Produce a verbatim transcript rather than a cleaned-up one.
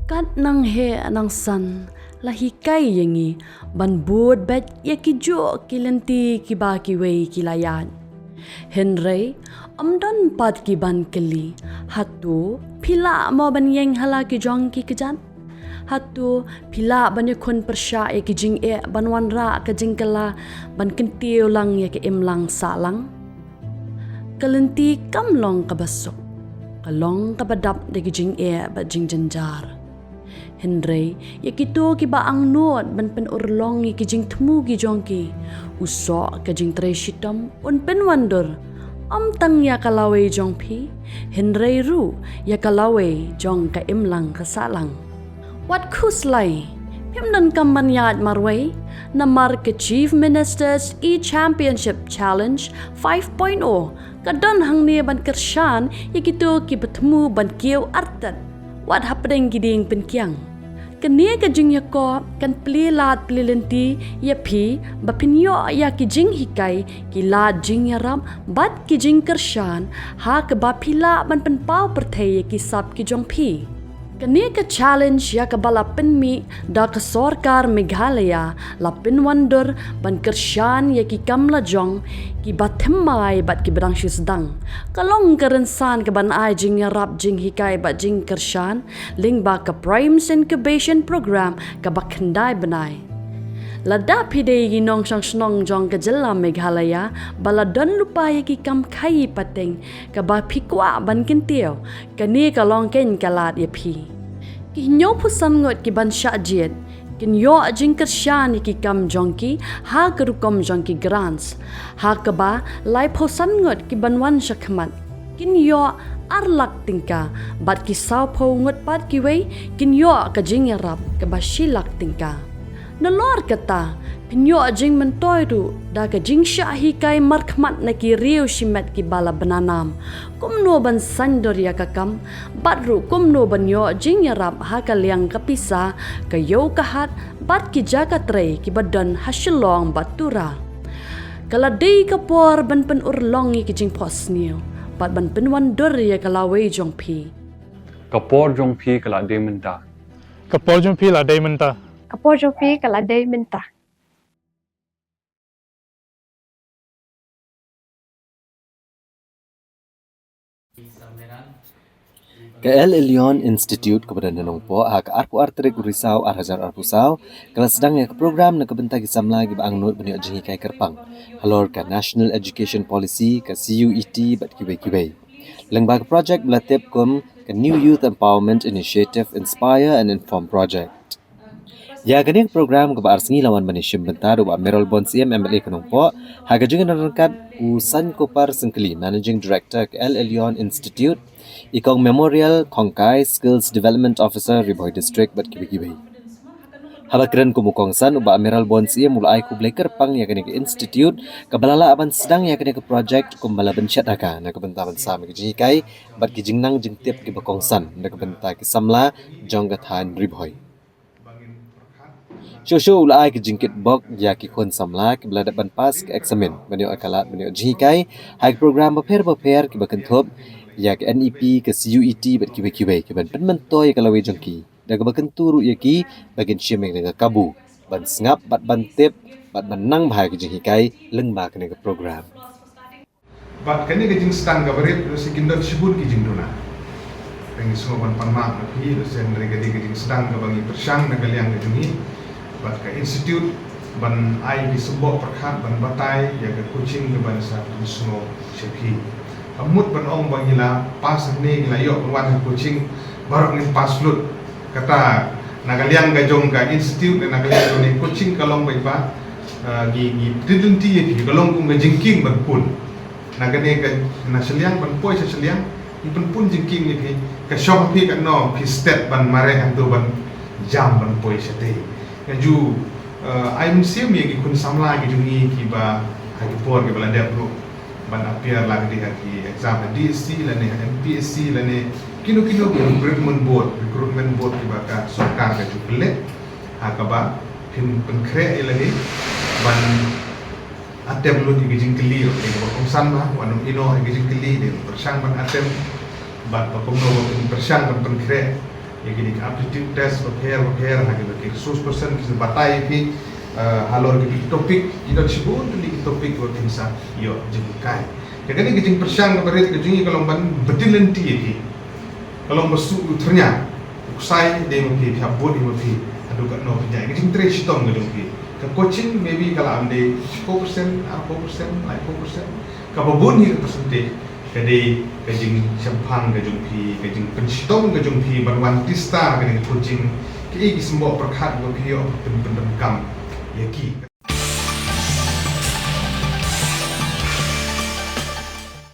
Kat nang heh nang san la hikai ïa ngi ban bud beit ïa kijuh ki lynti kiba kiwei ki la ïaid. Hynrei ym don pat ki ban kylli, hato phi lah mo ban ïeng ha la ki jong ki kjat? Hato phi lah ban ïakhun pyrshah ïa ki jingeh ban wanrah ka jingkylla ban kyntiew lang ïa ka imlang sahlang? Ka lynti kam long kaba suk, ka long kaba dap da ki jingeh bad jingjynjar. Hynrei ïa kito kiba angnud ban pynurlong ïa ki jingthmu ki jong ki, u soh ka jingtrei shitom un pynwandur, ym tang ïa ka lawei jong phi, hynrei ruh ïa ka lawei jong ka imlang ka sahlang. Wat khuslai, phim donkam ban ïaid marwei, namar ka Chief Minister's E-Championship Challenge five point oh ka don hangne ban kyrshan ïa kito kiba thmu ban kiew artat wat hapdeng ki dieng pynkiang. Kane ka jingïakob kan plie lad plie lynti ïa phi ba phin ïoh ïa ki jinghikai, ki lad jingïarap bad ki jingkyrshan ha kaba phi lah ban pynpaw pyrthei ïa ki sap ki jong phi. Kane ka challenge ïa kaba la pynmih da ka sorkar Meghalaya la pynwandur ban kyrshan ïa ki kam la jong kiba thymmai bad kiba dang shu sdang. Ka long ka rynsan kaban ai jingïarap jinghikai bad jingkyrshan lyngba ka PRIMES Incubation Programme kaba khyndai bnai. Lada phi dei ki nongshong shnong jong ka jylla Meghalaya ba la don lypa ïa ki kam khaïi pateng kaba phi kwah ban kyntiew, kane ka long keiñ ka lad ïa phi. Ki hynñiewphew san ngut kiban shah jied kin ïoh jingkyrshan ïa ki kam jong ki ha ka rukom jong ki grants, ha kaba laiphew san ngut kiban wan shakhmat kin ïoh ar lak tyngka, bad ki sawphew ngut pat kiwei kin ïoh ka jingïarap kaba shi lak tyngka. Nalor kata, phin ïoh jingmyntoi ruh da ka jingshah hikai markhmat na ki riew shimet kiba la bna nam, kumno ban saiñdur ïa ka kam, bad ruh kumno ban ïoh jingïarap ha ka liang ka pisa, ka ïew ka hat bad ki jaka trei kiba don ha Shillong bad Tura. Ka la dei ka por ban pynurlong ïa ki jingphohsniew bad ban pynwandur ïa ka lawei jong phi. Ka por jong phi ka la dei mynta. Ka por jong phi la dei mynta. Ka por jong phi ka la dei mynta. Ka El Elyon Institute kaba don ha Nongpoh ha ka arphew ar tarik u Risaw ar hajar arphew saw ka la sdang ïa ka program na ka bynta ki samla kiba angnud ban ïoh jinghikai kyrpang halor ka National Education Policy, ka C U E T bad kiwei kiwei. Lyngba ka project ba la tip kum ka New Youth Empowerment Initiative, Inspire and Inform Project. Ïa kane ka program kaba ar sngi la wan ban ïashim bynta da u Bah Mayralborn Syiem, M L A ka Nongpoh, ha ka jingïadon ryngkat u Saiñkopar Syngkli, Managing Director ka El Elyon Institute, i Kong Memorial Khongkai, Skills Development Officer, Ri Bhoi District bad kiwei kiwei. Haba kren kum u kongsan, u Bah Mayralborn Syiem u la ai khublei kyrpang ïa kane ka institute kaba la lah ban sdang ïa kane ka project kumba la bynshet ha ka na ka bynta ban sam ïa ka jinghikai bad ki jingnang jingtip kiba kongsan na ka bynta ki samla jong ka thaiñ Ri Bhoi. Shuh shuh u la ai ka jingkitbok ïa ki khun samla kiba la dep ban pass ka eksamin ban ïoh ïa ka lad ban ïoh jinghikai ha ki program bapher bapher kiba kynthup ïa ka N E P, ka C U E T bad kiwei kiwei, kiban pynmyntoi ïa ka lawei jong ki da kaba kyntu ruh ïa ki ba kin shim ïa ka kabu ban sngap bad ban tip bad ban nang bha ïa ka jinghikai lyngba kane ka program. Bad kane ka jingsdang kaba rit, lehse kin don shibun ki jingduna. Te ngi sngewbha ban pan map na phi, lehse hynrei ka dei ka jingsdang kaba ngi pyrshang na ka liang ka jong ngi bad ka institute ban ai ki symboh pyrkhat ban batai ïa ka coaching kaba ngi sa pynsngew sha phi. Kam mut ban ong ba ngi la pass hangne, ngi la ïoh ban wan ha coaching, baroh ngin pass lut. Kata na ka liang ka jong ka institute, na ka liang ka jong ka coaching ka long ba, eh, ngi, ngi pynlynti ïa phi, ka long kum ka jingkieng ban pun. Na kane ka, na shiliang ban poi sha shiliang, ngi pynpun jingkieng ïa phi, ka shong phi katno phi stet ban mareh hangto ban jam ban poi shatei. Nga ju, eh, ai mynsiem ïa ki khun samla ki jong ngi kiba ha ki por kiba la dep ruh ban appear la ka dei ha ki exam ha D S C lane ha M P S C lane kino kino ki recruitment board, recruitment board kiba ka sorkar ka ju pynleh, ha kaba phin pynkhreh ïa lade ban attempt lut ïa ki jingkylli, ïa kaba kongsan ba, wat nym ïehnoh ïa ki jingkylli, dei pyrshang ban attempt, bad ba kumno ba phin pyrshang ban pynkhreh, ïa kine ki aptitude test bapher bapher ha kine ki resource person ki batai ïa phi, eh, halor kine ki topic, ki don shibun kine ki topic ba phin sa ïoh jinghikai. Te kane ka jingpyrshang kaba rit ka jong ngi ka long ban btin lynti ïa phi. Ka long ba shu u thyrnia u ksai dei ma phi, phi hap bud ïa ma phi haduh katno phi jia. Ka jingtrei shitom ka jong phi, ka coaching maybe ka la am dei shiphew percent, arphew percent, laiphew percent. Kaba bun hi ka percentage ka dei ka jingshemphang ka jong phi, ka jingpynshitom ka jong phi ban wan tista kane ka coaching, kiei ki symboh pyrkhat ba phi ïoh ban pyndonkam ïa ki.